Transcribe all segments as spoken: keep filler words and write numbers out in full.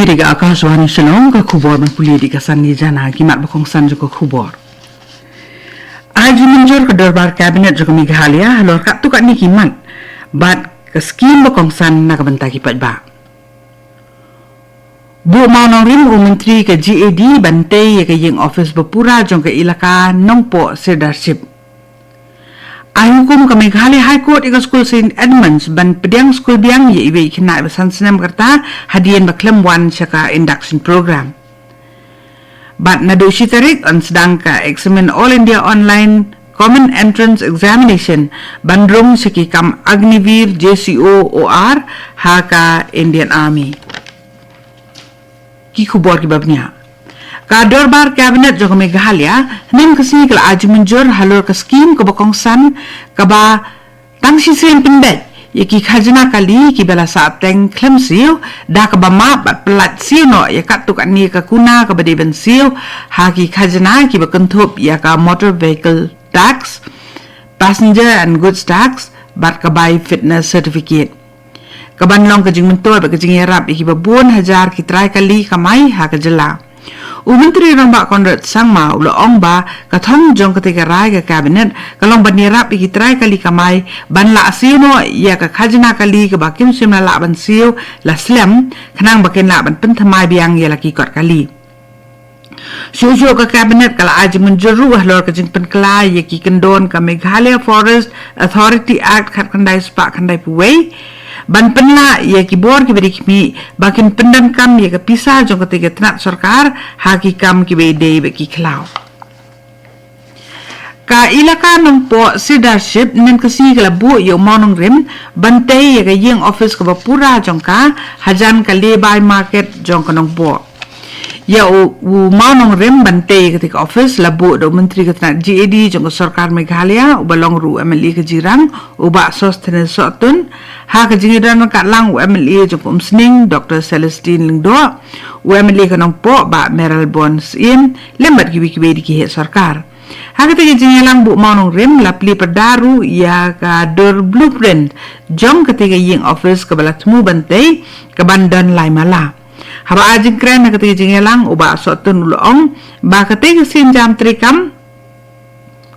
Dei ka Akashvani Shillong, ka khubor ban pule da ka Sanni Jana. Ki mat ba kongsan jong ka khubor. Ai jingmynjur ka dorbar kabinet jong ka Meghalaya halor katto katne ki mat bad ka skim ba kongsan na ka bynta ki paidbah. Buh Mawnongrim u Myntri ka G A D ban tei ïa ka ïing office ba pura jong ka ilaka Nongpoh Sirdarship. Ai hukum ka Meghalaya High Court ïa ka skul Saint Edmunds ban pdiang skul biang ïa iwei i khynnah ba san snem ka rta hadien ba khlem wan sha ka induction program. Bad naduh shi tarik yn sdang ka eksamin All India Online Common Entrance Examination ban rung sha ki kam Agniveer, J C O, O R ha ka Indian Army. Ki khubor kiba bniah. Ka dorbar kabinet jong ka Meghalaya hynnin ka sngi ka la ai jingmynjur halor ka skim kaba kongsan kaba tang shisien pynbeit ïa ki khajna kali kiba la sah teng khlem siew da kaba map bad pyllait siew noh ïa katto katne ka kuna kaba dei ban siew ha ki khajna kiba kynthup ïa ka motor vehicle tax, passenger and goods tax bad ka bai fitness certificate. Kaban long ka jingmyntoi bad ka jingïarap ïa kiba bun hajar ki trai kali kamai ha ka jylla. U Myntri Rangbah Conrad Sangma u la ong ba ka thong jong katei ka rai ka kabinet ka long ban ïarap ïa ki trai kali kamai ban lah siew noh ïa ka khajna kali kaba kim shym la lah ban siew la slem khnang ba kin lah ban pynthymmai biang ïa la ki kot kali. Shuh shuh ka kabinet ka la ai jingmynjur ruh halor ka jingpynkylla ïa ki kyndon ka Meghalaya Forest Authority Act khatkhyndai spah khyndaiphew wei ban pynlah ïa ki bor kiba dei khmih ba kin pyndonkam ïa ka pisa jong katei ka tnat sorkar ha ki kam kiba ïadei bad ki khlaw. Ka ilaka Nongpoh Sirdarship hynnin ka sngi ka la buh ïa u Mawnongrim ban tei ïa ka ïing office kaba pura jong ka hajan ka Lehbai Market jong ka Nongpoh. Ïa u, u Mawnongrim ban tei ïa katei ka office la buh da u Myntri ka tnat G A D jong ka sorkar Meghalaya uba long ruh u M L A ka Jirang, u Bah Sosthenes Sohtun, ha ka jingïadon ryngkat lang u M L A jong ka Umsning Doctor Celestine Lyngdoh, u M L A ka Nongpoh Bah Mayralborn Syiem lem bad kiwei kiwei de ki heh sorkar. Ha katei ka jingïalang buh Mawnongrim la plie pyrda ruh ïa ka dur blueprint jong katei ka ïing office kaba la thmu ban tei kaban don lai mala. Haba ai jingkren ha katei ka jingïalang u Bah Sohtun u la ong ba katei ka sienjam treikam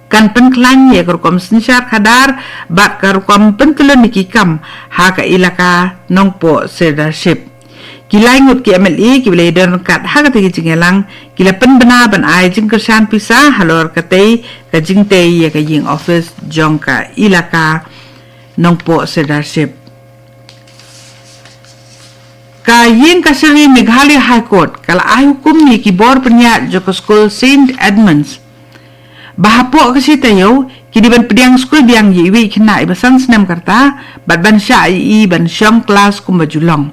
kan pynkhlaiñ ïa ka rukom synshar khadar bad ka rukom pyntyllun ïa ki kam ha ka ilaka Nongpoh Sirdarship. Ki lai ngut ki M L A kiba la ïadon ryngkat ha katei ka jingïalang ki la pynbna ban ai jingkyrshan pisa halor katei ka jingtei ïa ka ïing office jong ka ilaka Nongpoh Sirdarship. Ka ïing kashari Meghalaya High Court ka la ai hukum ïa ki bor pynïaid jong ka skul Saint Edmunds ba hapoh ka shi taïew ki dei ban pdiang skul biang ïa iwei i khynnah iba san snem ka rta bad ban shah ïa i ban shong klas kumba ju long.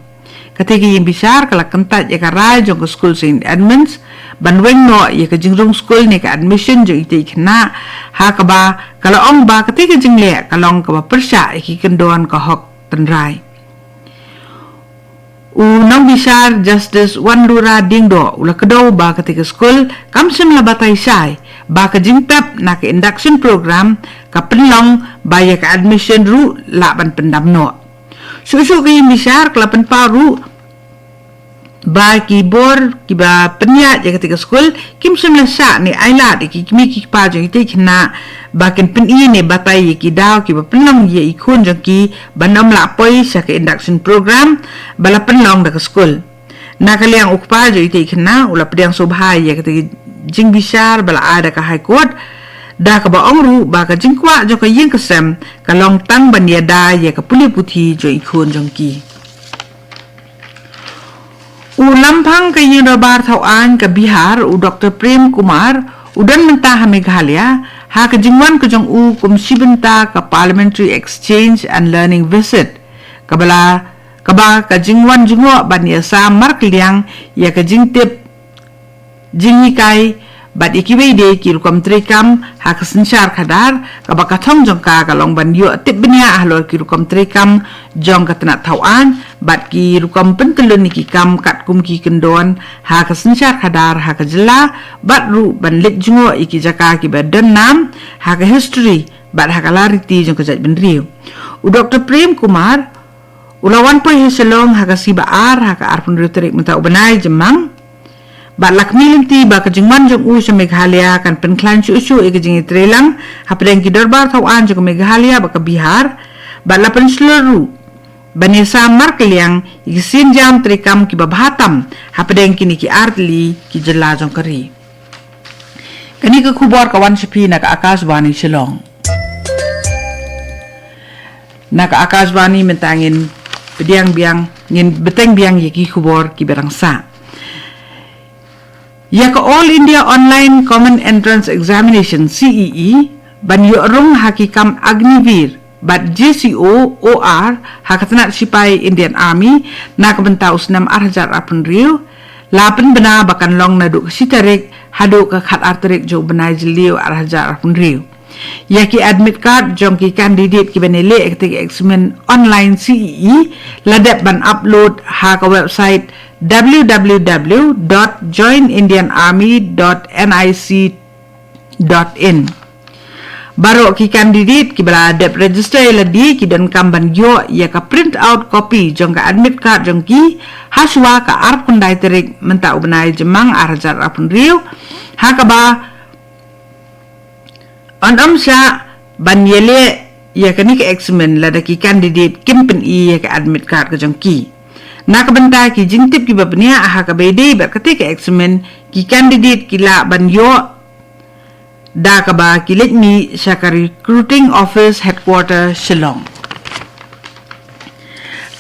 Katei ka ïing bishar ka la kyntait ïa ka rai jong ka skul Saint Edmunds ban weng noh ïa ka jingrung skul ne ka admission jong itei i khynnah, ha kaba ka la ong ba katei ka jingleh ka long kaba pyrshah ïa ki kyndon ka hok tynrai. U nongbishar Justice Wanlura Diengdoh u la kdew ba katei ka skul kam shym la batai shai ba ka jingtep na ka induction program ka pynlong ba ïa ka admission ruh lah ban pyndam noh. Shuh shuh ka ïing bishar ka la pynpaw ruh ba ki bor kiba pynïaid ïa katei ka skul kim shym la shah ne ailad ïa ki kmie ki kpa jong kitei ki khynnah ba kin pyni ne batai ïa ki daw kiba pynlong ïa i khun jong ki ban ym lah poi sha ka induction program ba la pynlong da ka skul. Na ka liang u kpa jong itei i khynnah u la pdiang sngewbha ïa katei ka jingbishar ba la ai da ka High Court da kaba ong ruh ba ka jingkwah jong ka ïing ka sem ka long tang ban ïada ïa ka pule puthi jong i khun jong ki. U Lamphang ka ïing dorbar thaw aiñ ka Bihar u Doctor Prem Kumar u don mynta ha Meghalaya ha ka jingwan ka jong u kum shi bynta ka Parliamentary Exchange and Learning Visit kaba la kaba ka jingwan jngoh ban ïasam markylliang ïa ka jingtip jinghikai bad ïa kiwei de ki rukom treikam ha ka synshar khadar kaba ka thong jong ka ka long ban ïoh tip bniah halor ki rukom treikam jong ka tnat thaw aiñ bad ki rukom pyntyllun ïa ki kam katkum ki kyndon ha ka synshar khadar ha ka jylla bad ruh ban leit jngoh ïa ki jaka kiba don nam ha ka history bad ha ka lariti jong ka jaitbynriew. U Doctor Prem Kumar U la wan poi ha Shillong ha ka sngi ba ar, ha ka arphew hynriew tarik mynta u bnai Jymmang. Bad la khmih lynti ba ka jingwan jong u sha Meghalaya kan pynkhlaiñ shuh shuh ïa ka jingïatreilang hapdeng ki dorbar thaw aiñ jong ka Meghalaya bad ka Bihar. Bad la pynshlur ruh ban ïasam markylliang ïa ki sienjam treikam kiba bha tam hapdeng kine ki artylli ki jylla jong ka ri. Kane ka khubor ka wan sha phi na ka Akashvani Shillong. Na ka Akashvani mynta ngin pdiang biang, ngin bteng biang ïa ki khubor kiba dang sah. Ïa ka All India Online Common Entrance Examination, C E E, ban ïoh rung ha ki kam Agniveer bad J C O, O R, ha ka tnat sipai Indian Army, na ka bynta u snem ar hajar arphew hynriew, la pynbna ba kan long naduh ka shi tarik haduh ka khat ar tarik jong u bnai Jylliew ar hajar arphew hynriew. Ïa ki admit card jong ki candidate kiba ïaleh ïa ka examen online C E E la dep ban upload ha ka website w w w dot join indian army dot n i c dot in. Baroh ki candidate kiba la dep register ïa lade ki donkam ban ïoh ïa ka print out copy jong ka admit card jong ki ha shuwa ka arphew khyndai tarik mynta u bnai Jymmang ar hajar arphew hynriew, ha kaba yn ym shah ban ïaleh ïa kane ka examen lada ki candidate kim pyni ïa ka admit card ka jong ki. Na ka bynta ki jingtip kiba bniah ha kaba ïadei bad kata ka examen, ki candidate ki lah ban ïoh da kaba ki leit mih sha ka Recruiting Office, Headquarter, Shillong.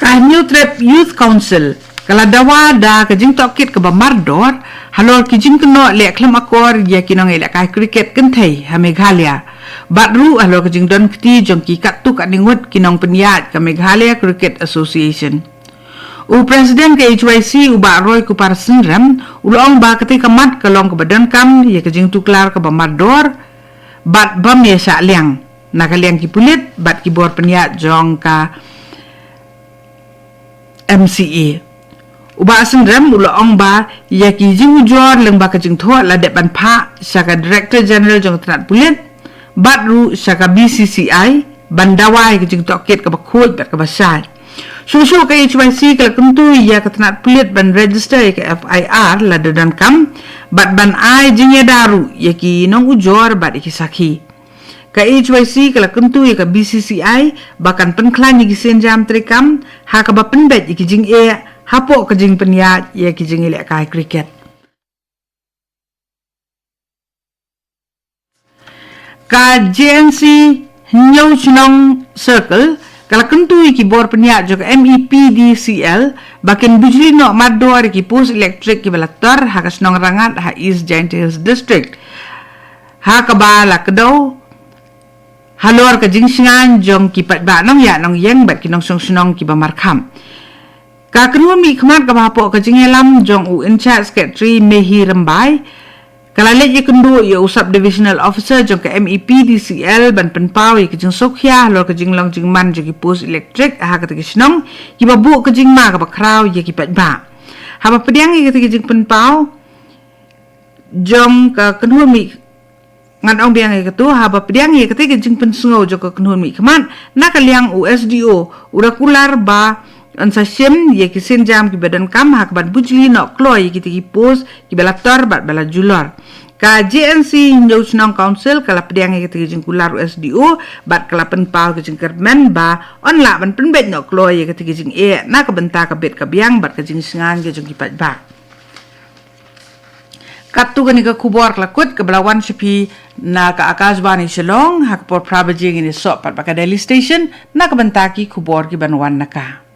Ka Hynñiewtrep Youth Council ka la dawa da ka jingtohkit kaba mardor halor ki jingkynnoh leh khlem akor ïa ki nongïalehkai cricket kynthei ha Meghalaya, bad ruh halor ka jingdon kti jong ki katto katne ngut ki nongpynïaid ka Meghalaya Cricket Association. U President ka H Y C, u Bah Roy Kupar Synrem, u la ong ba kata ka mat ka long kaba donkam ïa ka jingtuklar kaba mardor bad bym ïashah liang na ka liang ki pulit bad ki bor pynïaid jong ka M C A. U Bah Synrem u la ong ba ïa ki jingujor lyngba ka jingthoh la dep ban phah sha ka Director General jong ka tnat pulit bad ruh sha ka B C C I ban dawa ïa ka jingtohkit kaba khuid bad kaba shai. Shuh shuh ka H Y C ka la kyntu ïa ka tnat pulit ban register ïa ka F I R lada donkam bad ban ai jingïada ruh ïa ki nongujor bad ïa ki sakhi. Ka H Y C ka la kyntu ïa ka B C C I ba kan pynkhlaiñ ïa ki sienjam treikam ha kaba pynbeit ïa ki jingeh hapoh ka jingpynïaid ïa ki jingïalehkai cricket. Ka J N C Hynñiewshnong Circle ka la kyntu ïa ki bor pynïaid jong ka M E P D C L ba kin bujli noh mardor ïa ki post elektrik kiba la tor ha ka shnong Rangad ha East Jaintia Hills District, ha kaba la kdew halor ka jingshngaiñ jong ki paidbah nongïaid nongïeng bad ki nongshong shnong kiba markhap. Ka kynhun mihkhmat kaba hapoh ka jingïalam jong u In-charge Secretary Mehi Rymbai ka la leit ïakynduh ïa u Sub-Divisional Officer jong ka M E P D C L ban pynpaw ïa ka jingsngewkhia halor ka jinglong jingman jong ki post elektrik ha kata ka shnong, kiba buh ka jingma kaba khraw ïa ki paidbah. Haba pdiang ïa kata ka jingpynpaw jong ka kynhun mih, ngan ong biang ïa kata, haba pdiang ïa kata ka jingpynsngew jong ka kynhun mihkhmat, na ka liang u S D O u la kular ba yn sa shim ïa ki sienjam kiba donkam ha kaban bujli noh kloi ïa kita ki post kiba la tor bad ba la julor. Ka J N C Hynñiewshnong Council ka la pdiang ïa kata ka jingkular u S D O bad ka la pynpaw ka jingkyrmen ba yn lah ban pynbeit noh kloi ïa kata ka jingeh na ka bynta ka bit ka biang bad ka jingshngaiñ ka jong ki paidbah. Katto kane ka khubor ka la kut kaba la wan sha phi na ka Akashvani Shillong. Ha ka por phra baje ngin ïasoh pat bad ka Delhi Station na ka bynta ki khubor kiban wan na ka.